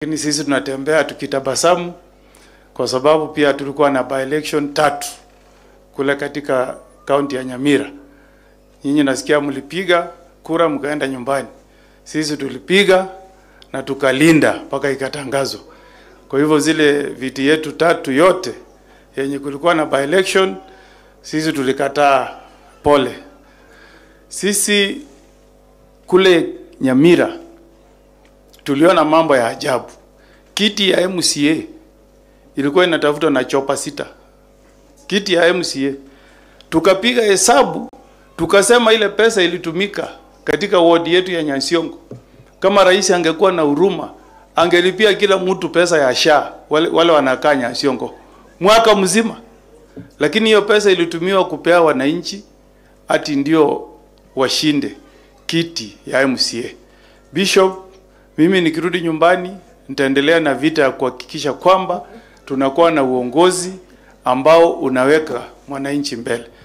Lakini sisi tunatembea tukitabasamu kwa sababu pia tulikuwa na by election 3 kule katika kaunti ya Nyamira. Nyinyi nasikia mlipiga kura mkaenda nyumbani. Sisi tulipiga na tukalinda mpaka ikatangazwa. Kwa hivyo zile viti yetu 3 yote yenye kulikuwa na by election sisi tulikataa pole. Sisi kule Nyamira tuliona mambo ya ajabu. Kiti ya MCA ilikuwa inatafutwa na chopa 6. Kiti ya MCA. Tukapiga hesabu, tukasema ile pesa ilitumika katika ward yetu ya Nyansiongo. Kama rais angekuwa na huruma, angelipia kila mtu pesa ya SHA, wale wanakaa Nyansiongo mwaka mzima. Lakini hiyo pesa ilitumiwa kupea wananchi ati ndio washinde kiti ya MCA. Bishop, mimi nikirudi nyumbani nitaendelea na vita ya kuhakikisha kwamba tunakuwa na uongozi ambao unaweka mwananchi mbele.